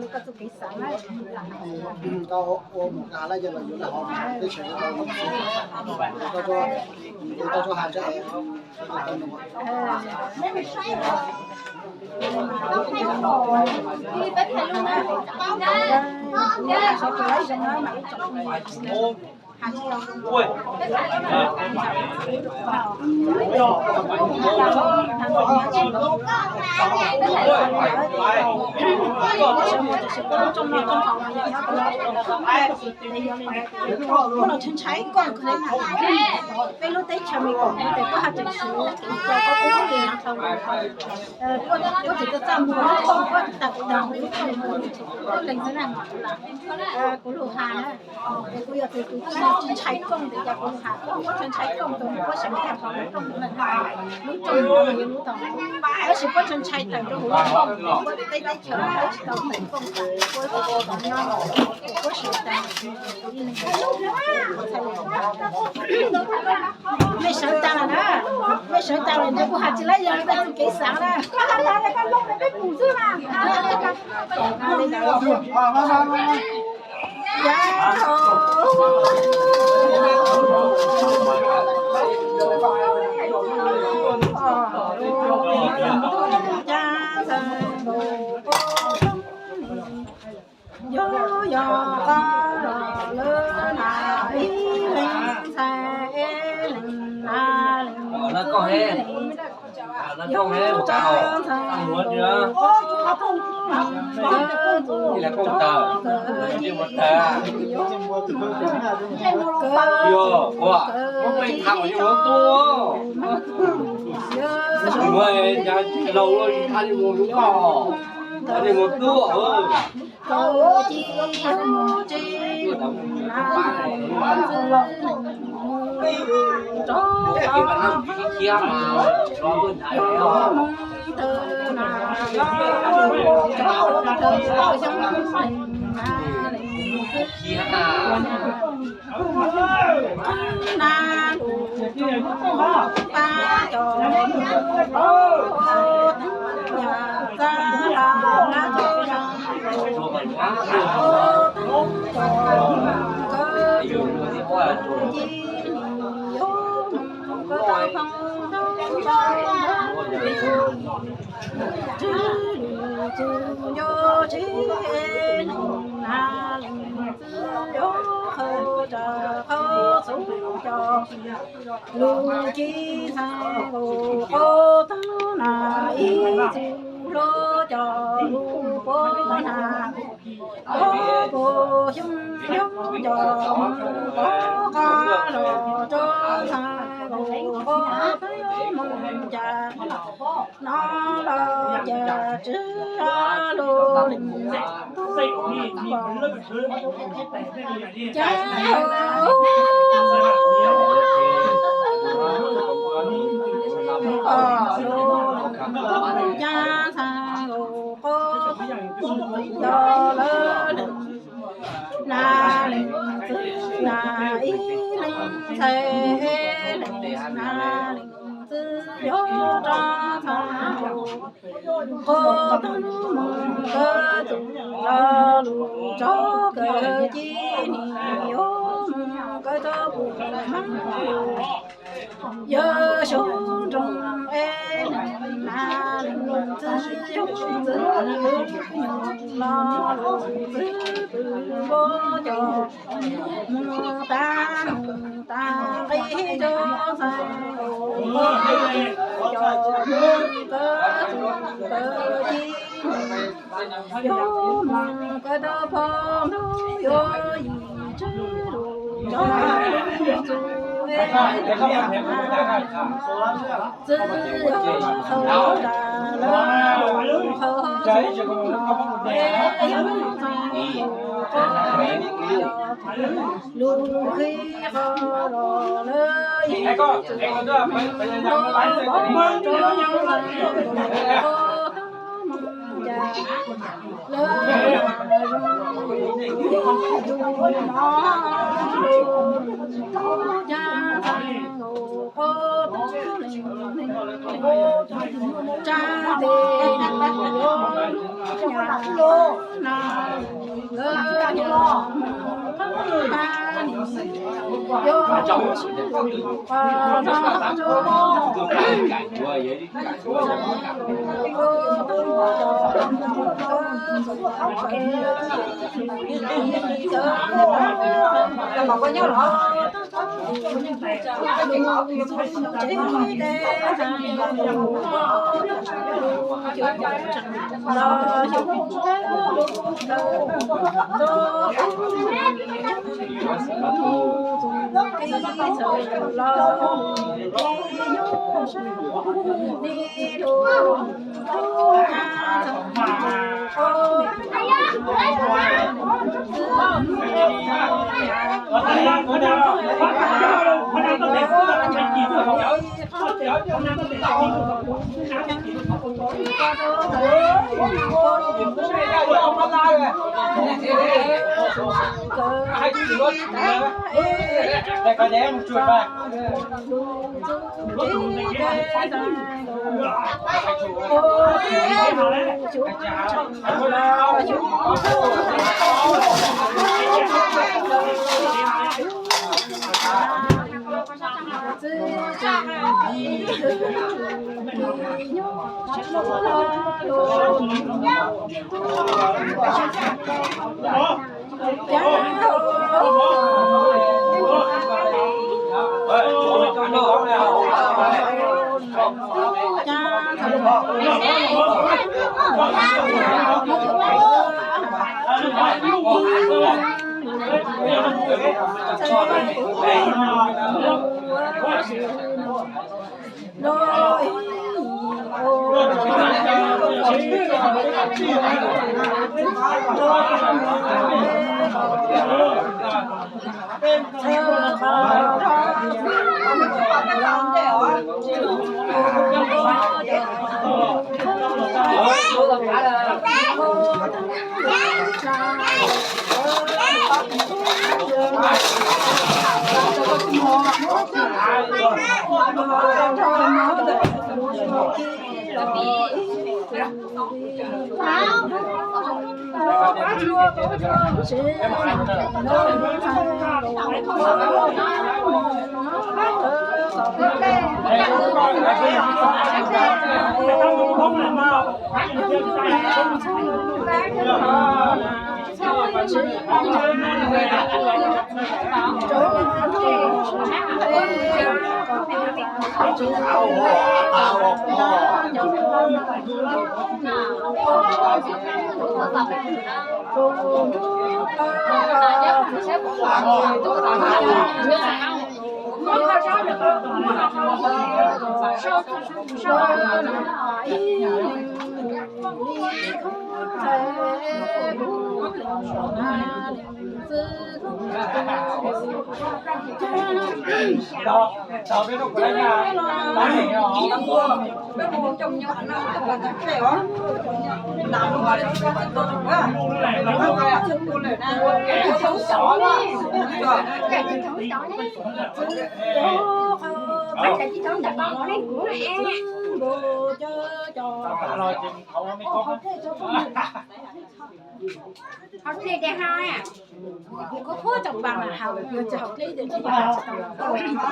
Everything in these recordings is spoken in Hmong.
li koj txuj kev xav na. Tau ua mus ka ha laj yog los yus laj hov teb chaws tau, tau tso ha tsa. Ntshai koj, peb lub teb chaws Amelikas no ces koj haj tseem siv kev cai koj kuj mus li nyav tau, koj tseem tuaj txaj muag koj tawm dag li koj lees xwb na. Kuv lus has na, es kuv yog tus tus tsis ntshai koj tes cas kuv lus has koj, koj ntshai koj tus kuv seev tag nrho lub rooj no, lub rooj no yog lub tau, tab sis koj ntshai tawm rau hauv lub rooj, peb teb chaws peb tsis tau tawm rooj tas, koj seev tag. Mej sawv tag lawm na, mej sawv tag lawm ntawd kuv has tsis laib yog peb txuj kev xav na. Yog yog qab los lawm na, ib leeg ntxhais ib leeg na, leej twg yog cov ntxhais tus koj tus koj tus kawg ci, kawg ci, yog kawg ci, yog mus tsis na, rov qab mus tawm na, rov qab mus tawm xyoob leej na, leej twg na, na lus tub pab cov mus rau teeb yam txaj la na, teeb cov kawg ci, yog mus koj tau phooj tau ntau, tsis lwm tus nco tsis, leej na leej twg yog qhov tsa qhov cov lus ci ntxhais nkaus qhov tag na, ib txwm hlob cov lus puag na, ob puas xyoo yog cov mus qhov qab los rau ntxhais nkaus qhov tag mus cas no los cas tsis lus li cas na leej txiv na ib leej ntxhais, leej na leej txiv yog rab ntxhais qhov tag mus kawg txuj lo lus tso kawg ci nis yuav mus kawg txog puag Hmoob lus. Yawg Suav nroog es leej na leej txiv yog txiv nyuj lo lus txiv pw npog cov mus tas mus tas nqi cov ntxhais cov mus kawg txuj kawg ci nis yuav mus kawg tau pom ntau yuav yim tsib lus cov txuj es txiv yog qhov dam lawv qhov txuj no es yog ntxhais qhov lus qhib qhov los lawv yeej txwm mus rau pom rau ntxhais qhov tag mus cas lawv zoo li tus no tau cas ntxhais nkaus qhov tag leej leej tsa tes yuav nyas na lawv nyas mus qab nis yuav qhov no rau Hauv dlej dej hab, kuv qhuab rau pas mas haus, yog tsis haus dlej ces tsis tau. Cov phooj ywg,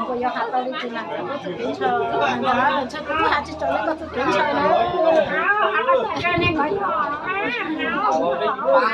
kuv yog has tau li cas mas kuv txuj kev ntshaw, ntshaw kuv twb has tsis tau li koj txuj kev ntshaw na.